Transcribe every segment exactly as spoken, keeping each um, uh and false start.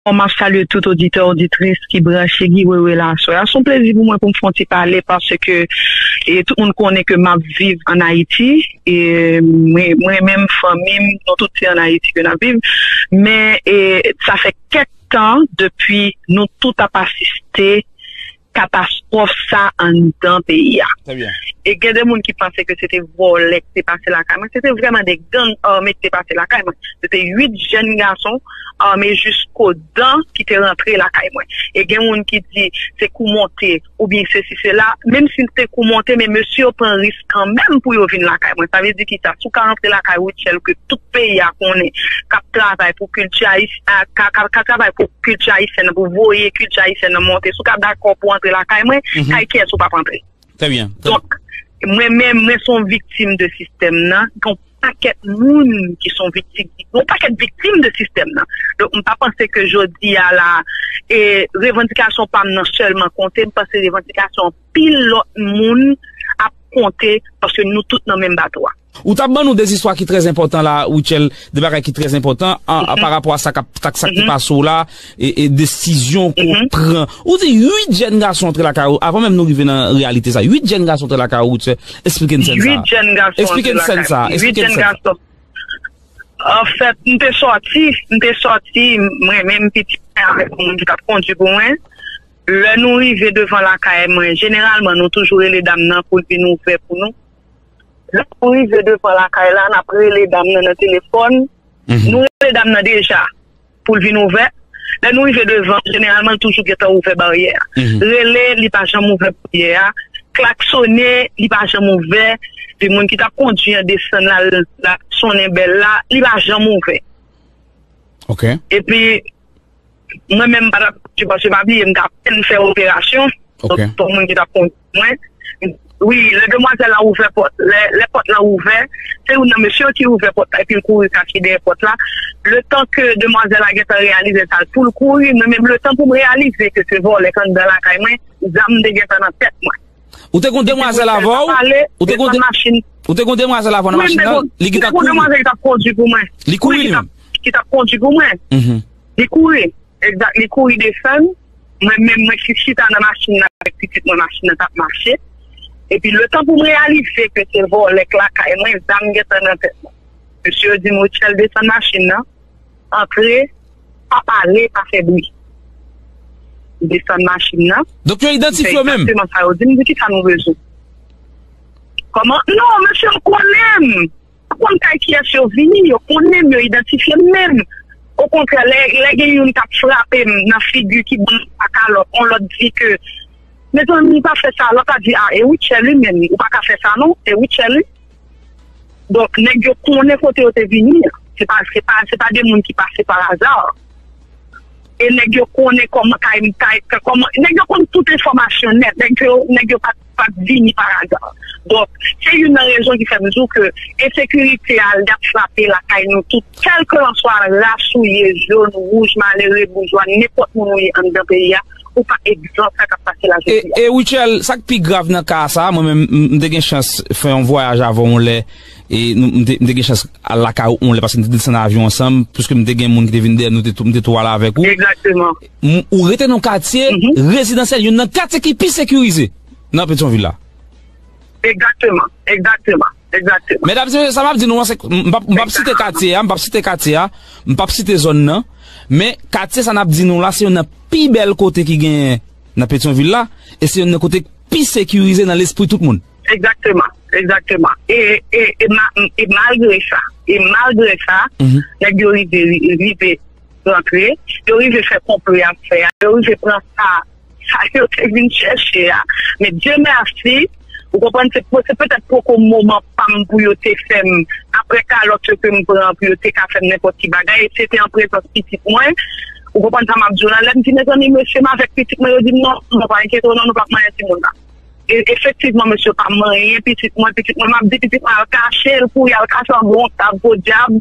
Bon, m ap salye tout oditè, oditris ki branche Guy Wewe la aswè a. Se yon plezi pou mwen pou m fè yon ti pale paske e, tout moun konnen ke m ap viv ann Ayiti. E, mwen, mwen menm, fanmi m, nou tout se ann Ayiti ke n ap viv. Men e, sa fè kèk tan depi nou tout ap asiste katastwòf sa anndan peyi a. E gen de moun ki panse ke se te vòlè ki te pase lakay mwen. Se te vrèman de gang ame ki te pase lakay mwen. Se te uit jèn gason ame jisko dan ki te rantre lakay mwen. E gen moun ki di se kou monte oubyen sesi sela. Menm si se kou monte, men mesye yo pran risk kanmenm pou yo vin lakay mwen. Sa vle di ki sa? Si w ka rantre lakay Rutshelle ke tout peyi a konnen, k ap travay pou kilti ayis-, a, ka, ka, ka travay pou kilti ayisyèn nan, pou voye kilti ayisyèn nan monte. Si w ka dakò pou antre lakay mwen, kay kiyès ou p ap antre? Donk, mwen menm, mwen se yon viktim de sistèm nan. Gen yon pakèt moun ki se yon viktim, gen yon pakèt viktim de sistèm nan. Donk, m pa panse ke jodi a la, e, revandikasyon pa m nan sèlman konte, m panse revandikasyon anpil lòt moun ap konte, paske nou tout nan menm bato a. Ou t ap ban nou de zistwa ki trè enpòtan la, Rutshelle, de bagay ki trè enpòtan an, an, pa rapò a sa k ap, sa, sa ki pase w la, e, e desizyon ke w pran. Ou di uit jèn gason antre lakay ou, avan menm nou rive nan reyalite sa. Uit jèn gason antre lakay ou, Rutshelle, eksplike n sèn sa. Uit jèn gason antre lakay mwen. Eksplike n sèn sa. Anfèt, m te sòti, m te sòti, mwen menm pitit mwen avèk yon moun ki t ap kondui pou mwen. Lè nou rive devan lakay mwen, jeneralman, nou toujou rele dam nan pou l vin ouvè pou nou. Lè nou rive devan lakay la, n ap rele dam nan nan telefòn. Nou rele dam nan deja pou l vin ouvè. Lè nou rive devan, jeneralman, l toujou gentan ouvè baryè a. Rele, li pa janm ouvè baryè a. Klaksone, li pa janm ouvè. Epi moun ki t ap kondui an desann la, l ap sonnen bèl la, li pa janm ouvè. Epi, mwen menm, m pa t ap kondui, paske pa bliye, m t apèn fè operasyon. Donk, se yon moun ki t ap kondui mwen. Wi, lè demwazèl la ouvè pòt, lè, lè pòt la ouvè, se youn nan mesye yo ki ouvè pòt la, epi l kouri kache dèyè pòt la. Letan ke demwazèl la gentan reyalize sa, pou l kouri, mwen menm, letan pou m reyalize ke se vòlè k anndan lakay mwen, zam te gentan nan tèt mwen. Ou te gon demwazèl avè w? Ou te gon de-, ou te gon demwazèl avè w nan machin nan? Li gentan kouri. Wi, m te gon demwazèl ki t ap kondui pou mwen. Li kouri li menm? Ki t ap kondui pou mwen. Li kouri. Egzak, li kouri desann. Mwen menm, mwen ki chita nan machin nan avèk pitit mwen, machin nan t ap mache. Epi letan pou m reyalize ke se vòlè k lakay mwen, zam gentan nan tèt mwen. Mesye yo di m, Rutshelle, desann machin nan, antre, pa pale, pa fè bri. M desann machin nan. Donk yo idantifye w menm? M fè egzakteman sa yo di m, m di, kisa nou bezwen? Kòman? Non, mesye yo konnen m. Yo konn kay kiyès yo vini, yo konnen m, yo idantifye m menm. Okontrè, lè, lè gen youn k ap frape m nan figi ki ban m kalòt, yon lòt di ke, mezanmi, pa fè sa, lòt la di, a, e Rutshelle li menm, ou pa ka fè sa non, e Rutshelle li. Donk, nèg yo konnen kote yo te vini an. Se pa, se pa, se pa de moun ki pase pa aza. E nèg yo konnen kòman kay m, kay, kòman, nèg yo konn tout enfòmasyon nèt. Nèg yo, nèg yo pa, pa vini pa aza. Donk, se youn nan rezon ki fè m di w ke ensekirite a, l ap frape lakay nou tout, kèlkelanswa ras ou ye, jòn, wouj, malere, boujwa, nenpòt moun ou ye anndan peyi a, ou pa egzan sa k ap pase la jodi a. E, e Rutshelle, sa k pi grav nan ka sa, mwen menm, m, m te gen chans fè yon vwayaj avè w yon lè, e nou, m te, m te gen chans al lakay ou yon lè, paske m te desann avyon ansanm, piske m te gen moun ki te vin dèyè m, nou te tou, m te tou al avèk ou. Egzakteman. M, ou rete nan katye rezidansyèl, youn nan katye ki pi sekirize nan Petyonvil la. Egzakteman, egzakteman, egzakteman. Medam, se sa m ap di nou an, se, m p ap, m p ap site katye a, m p ap site katye a, m p ap site zòn nan, men katye sa n ap di nou la, se youn nan pi bèl kote ki genyen nan Petyonvil la, e se youn nan kote k pi sekirize nan lespri tout moun. Egzakteman, egzakteman. E, e, e, ma, e malgre sa, e malgre sa, nèg yo rive, rive rantre, yo rive fè konplo y ap fè a, yo rive pran sa, sa yo te vin chèche a. Men Dye mèsi, ou konprann, se, se petèt poko moman pa m pou yo te fè m, apre kalòt yo ke m pran, pou yo te ka fè m nenpòt ki bagay, e se te an prezans pitit mwen, ou konprann sa m ap di w la, lè m di, mezanmi, mesye m avèk pitit mwen, yo di m, non, non, pa enkyete w, non, nou p ap manyen timoun nan. E, efektivman, mesye pa manyen pitit mwen. Pitit mwen, m ap di pitit mwen al kache, l kouri al kache anba yon tab, podyab,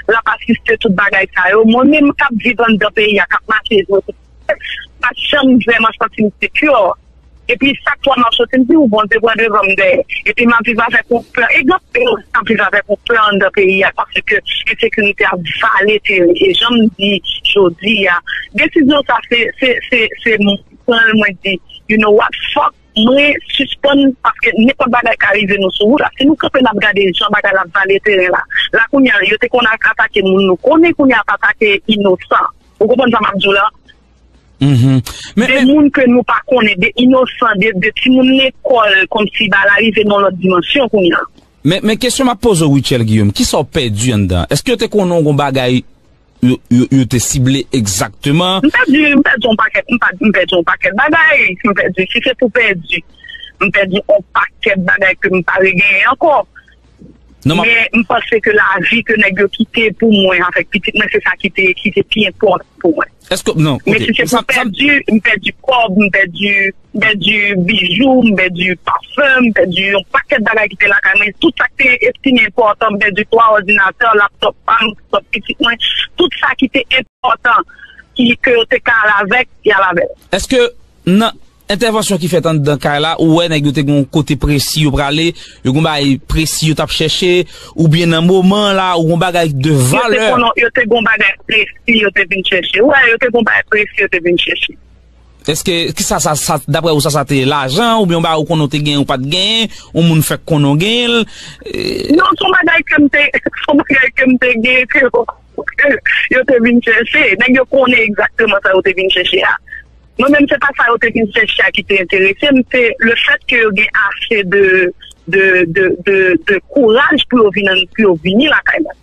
l ap asiste tout bagay sa yo. Mwen menm k ap viv anndan peyi a, k ap mache jwe tout, pa t janm vrèman santi m secure. Epi chak fwa m ap soti, m di, "Ou bon, te pran devan m dèyè." Epi m ap viv avèk yon pè. E gen anpil moun k ap viv avèk yon pè anndan peyi a, paske ensekirite ap vale teren. E jan m di jodi a, desizyon sa, se, se, se, se mwen pran l, mwen di, "You know what, fuck, mwen sispann, paske nenpòt bagay ka rive nou sou wout la." Si nou kanpe n ap gade jan bagay la ap vale teren la, la kounye a, yo te konn atake moun nou konnen, kounye a ap atake inosan. Ou konprann sa m ap di w la? Mhm. Men, de men, moun ke nou pa konnen, de inosan, de, de timoun lekòl, kòmsi bagay la rive nan lòt dimansyon kounye a. Men, men kesyon m ap poze w, Rutshelle Guillaume, kisa w pèdi anndan? Èske yo te konnen w gon bagay yo, yo, yo te sible egzakteman? M pèdi, m pèdi yon pakèt, m pa, m pèdi yon pakèt bagay, m pèdi, si se pou pèdi, m pèdi yon pakèt bagay ke m pa regenyen ankò. Non, m ap Men m panse ke lavi ke nèg yo kite pou mwen avèk pitit mwen, se sa ki te, ki te pi enpòtan pou mwen. Èske, non, Men koute, si se sa, pou sa, pèdi, m pèdi kòb, m pèdi, m pèdi bijou, m pèdi pafen, m pèdi yon pakèt bagay ki te lakay mwen. Tout sa ki te estime enpòtan, m pèdi twa òdinatè, laptòp pa m, laptòp pitit mwen. Tout sa ki te enpòtan, ki, ke yo te ka al avèk, y al avè l. Èske nan entèvansyon ki fèt anndan kay la, ou wè nèg yo te gen yon kote presi yo prale, yo gen yon bagay presi yo t ap chèche, oubyen nan moman la, ou gen yon bagay de valè? Yo te konnen, yo te gen yon bagay presi yo te vin chèche. Wè, yo te gen yon bagay presi yo te vin chèche. Èske, kisa sa, sa, daprè ou, sa, sa te lajan, oubyen yon bagay ou konnen ou te genyen, ou pa t genyen, yon moun fèk konnen w genyen l? Non, se yon bagay ke m te, se yon bagay ke m te genyen, ke yo, ke yo te vin chèche. Nèg yo konnen egzakteman sa yo te vin chèche a. Mwen menm, se pa sa yo te vin chèche a ki te enterese m, se le fèt ke yo gen ase de, de, de, de, de kouraj pou yo vin, pou yo vini lakay mwen.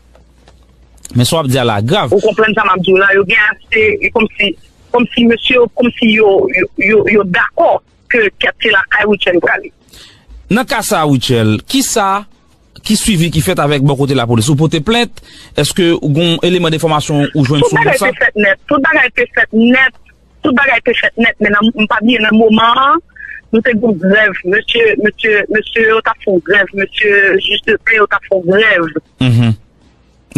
Men sa w ap di a la grav. Ou konprann sa m ap di w la? Yo gen ase, e kòmsi, kòmsi mesye yo, kòmsi yo, yo, yo, yo dakò ke kèt se lakay Rutshelle prale. Nan ka sa a, Rutshelle, kisa ki swivi ki fèt avèk bò kote lapolis? Ou pote plent? Èske ou gon eleman de enfòmasyon ou jwenn sou moun sa? Tout bagay te fèt nèt, tout bagay te fèt nèt. Tout bagay te fèt nèt, men nan, m pa bliye nan moman an, nou te gen yon grèv. Mesye, mesye, mesye yo t ap fè yon grèv. Mesye jij de pè yo t ap fè yon grèv. Mhm.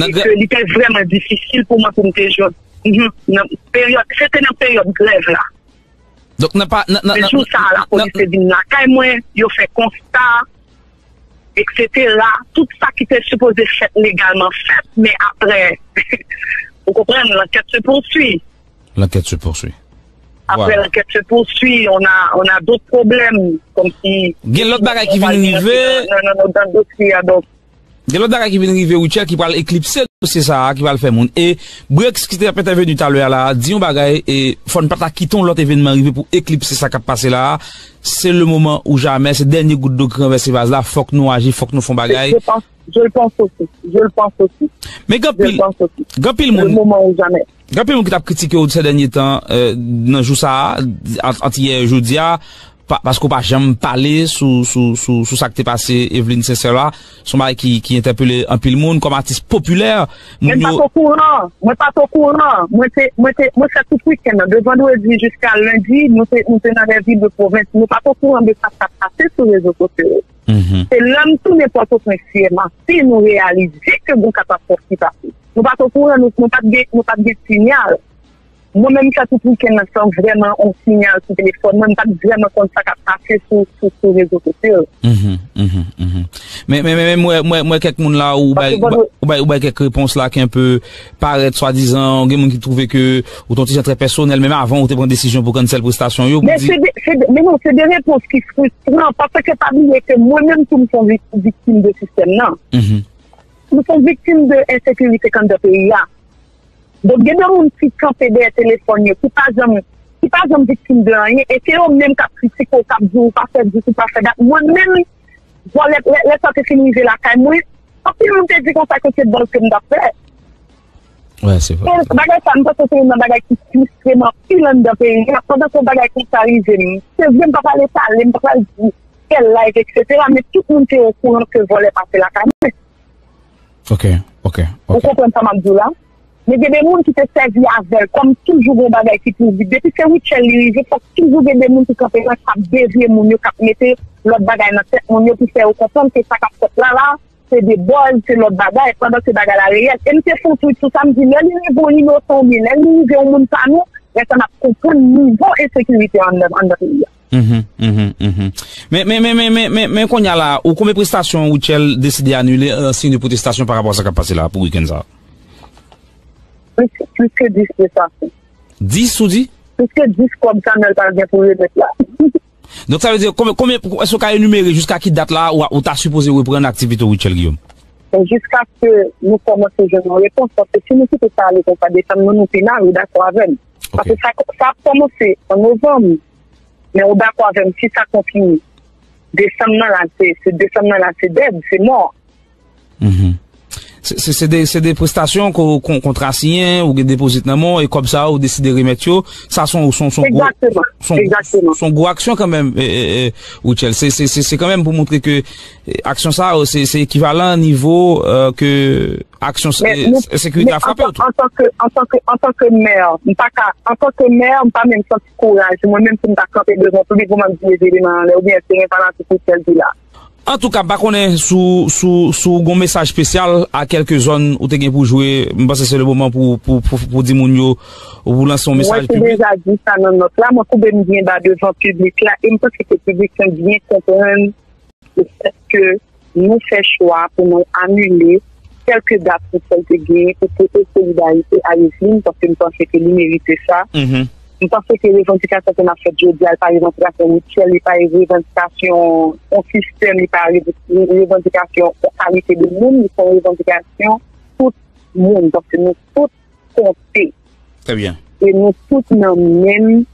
E ke li te vrèman difisil pou mwen pou m te jwenn. Mhm. Nan peryòd, se te nan peryòd grèv la. Donk, nan pa, nan, nan, Men nan, jou sa a, nan, lapolis te vin lakay mwen, yo fè konsta, et cetera. Tout sa ki te sipoze fèt legalman fèt, men apre, ou konprann, l'enquête se poursuit. L'enquête se poursuit. Après, Voilà. L'enquête se poursuit, on a, on a d'autres problèmes, comme si Gen lòt bagay ki vin rive. Nan, nan, nan, nan dosye a, donk. Gen lòt bagay ki vin rive, Rutshelle, ki pral eklipse dosye sa a, ki pral fè moun. E Breaks, ki te ap entèveni talè a la, di yon bagay, e fò n pa ta kite yon lòt evènman rive pou eklipse sa k ap pase la a. Se le moman ou jamè, se dènye gout dlo ki ranvèse vaz la, fòk nou aji, fòk nou fè yon bagay. Je pense, je le pense aussi, je le pense aussi. Men gen anpil, gen anpil moun, gen anpil moun ki t ap kritike w sè dènye tan, euh, nan jou sa a, ant, ant yè e jodi a, pa, paske w pa janm pale sou, sou, sou, sou sa k te pase Eveline Sincère la. Se yon bagay ki, ki entèpele anpil moun kòm atis popilè. Men m pa t okouran, mwen pa t okouran. Mwen te, mwen te, mwen fè tout wikenn nan, de vandredi jiska lendi, nou te, nou te nan lèvil de pwovens. Nou pa t okouran de sa k ap pase sou rezo sosyo yo. Se lè m tounen Pòtoprens yè maten, nou reyalize ke gon katastwòf ki pase. Nou pa t okouran, nou, nou pa t gen, nou pa t gen siyal. Mwen menm, m fè tout wikenn nan san vrèman yon siyal sou telefòn mwen, m pa t vrèman konn sa k ap pase sou, sou, sou rezo sosyo yo. Mhm, mhm, mhm. Men, men, men, men, mwen, mwen, mwen, kèk moun la, ou bay, ou bay, ou bay kèk repons la ki enpe parèt swadizan, gen moun ki twouve ke ou te yon ti jan trè pèsonèl, menm avan ou te pran desizyon pou kannsèl prestasyon yo, pou Men di se de, se de, men non, se de repons ki fristran, paske pa bliye ke mwen menm tou m se yon vik-, viktim de sistèm nan. Mhm. Nou se yon viktim de ensekirite k anndan peyi a. Donk, gen de moun ki kanpe dèyè telefòn yo, ki pa janm, ki pa janm viktim de anyen, e se yo menm k ap kritike w, k ap di w pa fè dis, ou pa fè dat. Mwen menm, vòlè, lè, lè sa te fin rive lakay mwen, anpil moun te di konsa ke se buzz ke m t ap fè. Wè, se vre. Donk, bagay sa, m panse se youn nan bagay ki fristre m anpil anndan peyi a. Pandan ke yon bagay konsa rive m, se vre m pa pral etale, m pa pral di tèl live, et cetera, men tout moun te okouran ke vòlè pase lakay mwen. Ok, ok, ok. Ou konprann sa m ap di w la? Men gen de moun ki te sèvi avè l, kòm toujou gen yon bagay ki pou vit. Depi se Rutshelle li rive, fòk toujou gen de moun ki kanpe la, k ap devye moun yo, k ap mete lòt bagay nan tèt moun yo pou fè yo konprann ke sa k ap fèt la, la, se de buzz, se lòt bagay, pandan ke bagay la reyèl. E m te fè yon tweet sou sa, m di, lè li rive yon inosan oubyen lè li rive yon moun pa nou, lè sa n ap konprann nivo ensekirite anndan, anndan peyi a. Mhm, mhm, mhm. Men, men, men, men, men, men, men kounye a la, ou konbyen prestasyon Rutshelle deside anile an siy de pwotestasyon pa rapò a sa k ap pase la pou wikenn sa a? Plis, plis ke dis prestasyon. Dis, ou di? Plis ke dis kòb Samuel pral gen pou remèt la. Donk, sa vle di, konbyen, konbyen, èske w ka enimere jiska ki dat la ou, ou ta sipoze reprann aktivite w, Rutshelle Guillaume? Jiskaske nou kòmanse jwenn yon repons, paske si nou kite sa ale konsa, desanm nan, nou final, ou dakò avè m? Paske sa, sa ap kòmanse an novanm, men ou dakò avè m, si sa kontinye, desanm nan la, se, se desanm nan la, se dèd, se mò. Mhm. Se, se, se de, se de prestasyon ke w, kon, kontra siyen, ou gen depozit nan men w, e kòb sa a, ou deside remèt yo. Sa se yon, se yon, se yon gwo, se yon, se yon gwo aksyon kanmenm, e, e, e, Rutshelle. Se, se, se, se kanmenm pou montre ke, e, aksyon sa yo, se, se ekivalan nivo, e, ke aksyon, e, ensekirite a frape w tou. Men antanke, antanke, antanke mè, m pa ka, antanke mè, m pa menm santi kouraj mwen menm pou m ta kanpe devan piblik pou m ap di evenman anlè, oubyen èske gen fanatik Rutshelle ki la. Antouka, m pa konnen si w, si w, si w gen yon mesaj espesyal a kèlke zòn ou te gen pou jwe. M panse se le moman pou, pou, pou, pou di moun yo, ou pou lanse yon mesaj piblik. Mwen te deja di sa nan nòt la, mwen koube m byen ba devan piblik la, e m panse ke piblik lan byen konprann le fèt ke nou fè chwa pou nou anile kèlke dat Rutshelle te genyen pou pote solidarite a Yveline, paske m panse ke li merite sa. M panse ke revandikasyon ke n ap fè jodi a, l pa revandikasyon Rutshelle, li pa revandikasyon yon sistèm, li pa re-, revandikasyon yon kalite de moun, li se yon revandikasyon tout moun, paske nou tout konte. Trè byen. E nou tout nan menm,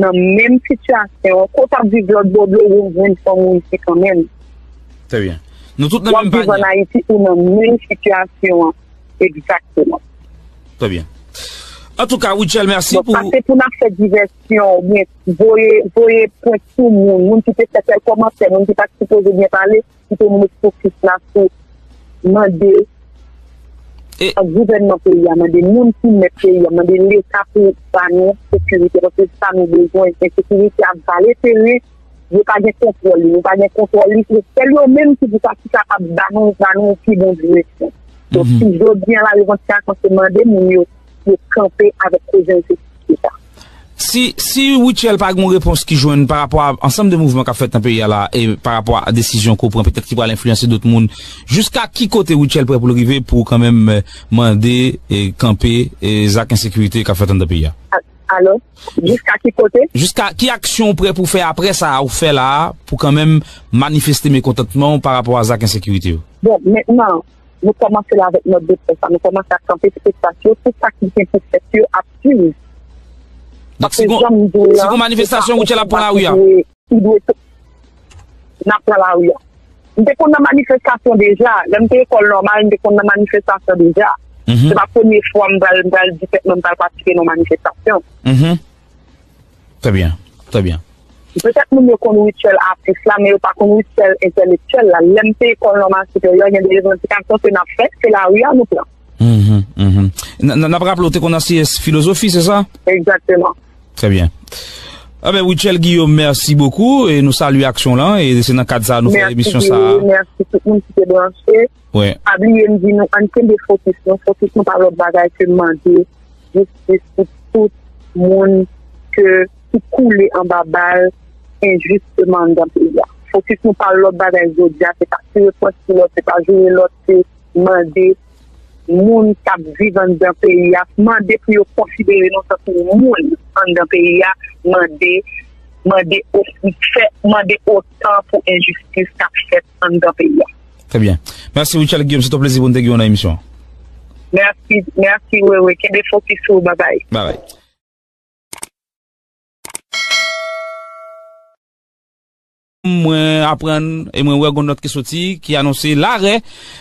nan menm sitiyasyon. Ke w t ap viv lòt bò dlo, ou jwenn fanm ou isi kanmenm. Trè byen. Nou tout nan menm panye. W ap viv ann Ayiti, ou nan menm sitiyasyon an. Egzakteman. Trè byen. Antouka, Rutshelle, mèsi pou... Donk, pa se pou n ap fè divèsyon oubyen voye, voye pwent sou moun, moun ki te fè tèl kòmantè, moun ki pa t sipoze byen pale, kite nou met fokis la sou mande ak gouvènman peyi a, mande moun ki mèt peyi a, mande Leta pou ba nou sekirite, paske se sa nou bezwen. Ensekirite ap vale teren, yo pa gen kontwòl li, nou pa gen kontwòl li, se sèl yo menm ki di sa, ki kapab ba nou, ba nou yon pi bon direksyon. Donk, si jodi a la revandikasyon se mande moun yo, yo kanpe avèk koze ensekirite sa. Si, si Rutshelle pa gen yon repons ki jwenn pa rapò a ansanm de mouvman k ap fèt nan peyi a la, e pa rapò a desizyon ke w pran, petèt ki pral enfliyanse dòt moun, jiska ki kote Rutshelle prè pou l rive pou kanmenm, eh, mande e kanpe, eh, zak ensekirite k ap fèt anndan peyi a? A-, alo? Jiska ki kote? Jiska ki aksyon w prè pou fè apre sa a ou fè la a, pou kanmenm manifeste mekontantman w pa rapò a zak ensekirite yo? Bon, mentnan, nou kòmanse la avèk nòt de près la. Nou kòmanse ak kanpe spektak yo, tout sa ki gen pou fèt yo ap swiv. Donk, si gon, si gon manifestasyon, Rutshelle ap pran lari a? Li dwe tou, n ap pran lari a. M te konn nan manifestasyon deja. Lè m te lekòl nòmal, m te konn nan manifestasyon deja. Se pa premye fwa m pral, m pral di tèt mwen m pral patisipe nan manifestastasyon. Trè byen, trè byen. Petèt moun yo konn Rutshelle atis la, men yo pa konn Rutshelle entèlektyèl la. Lè m te lekòl nòmal siperyè, gen de revandikasyon ke n ap fè, se lari a nou pran. N, n, n ap raple w te konn anseye filozofi, se sa? Egzakteman. Trè byen. Anben, Rutshelle Guillaume, mèsi bokou, e nou salye aksyon lan, e se nan kad sa a nou fè emisyon sa a. Mèsi, Guy, mèsi tout moun ki te branche. Pa bliye m di nou, ann kenbe fokis nou, fokis nou pa lòt bagay ke mande jistis pou tout moun ke, ki koule anba bal enjisteman anndan peyi a. Fokis nou pa lòt bagay jodi a, se pa tire pwen sou lòt, se pa joure lòt, se mande moun k ap viv anndan peyi a, mande pou yo konsidere nou tankou moun anndan peyi a, mande, mande o-, fè, mande otan pou enjistis k ap fèt anndan peyi a. Trè byen. Mèsi, Rutshelle Guillaume. Se te yon plezi pou n te gen w nan emisyon an. Mèsi, mèsi, Wewe. Kenbe fokis ou. Babay. Babay. Mwen aprann e mwen wè gon nòt ki soti ki anonse larè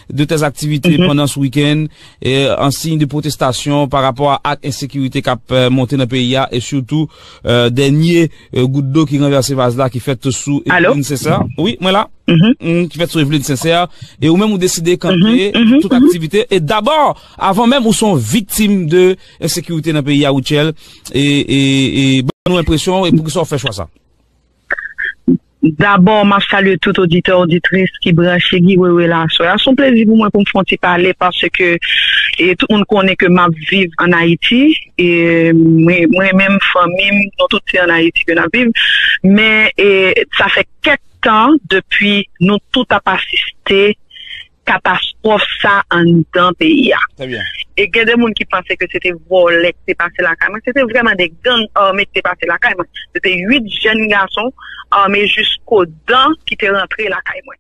de tèz aktivite pandan s wikenn, e, an siy de pwotestasyon pa rapò a ak ensekirite k ap, e, monte nan peyi a e sitou, e, dènye, e, gout dlo ki ranvèse vaz la ki fèt sou Evelyne Sincère. Wi, mwen la. Mm, ki fèt sou Evelyne Sincère. E ou menm ou deside kanpe tout aktivite. E dabò, avan menm ou se yon viktim de ensekirite nan peyi a, Rutshelle. E, e, e ban nou enpresyon e poukisa w fè chwa sa? Dabò, m ap salye tout oditè, oditris ki branche Guy Wewe la aswè a. Se yon plezi pou mwen pou m fè yon ti pale paske e, tout moun konnen ke m ap viv ann Ayiti. E mwen, mwen menm, fanmi m, nou tout se ann Ayiti ke n ap viv. Men e, sa fè kèk tan depi nou tout ap asiste katastwòf sa anndan peyi a. E gen de moun ki panse ke se te vòlè ki te pase lakay mwen. Se te vrèman de gang ame ki te pase lakay mwen. Se te uit jèn gason ame jiskodan ki te rantre lakay mwen.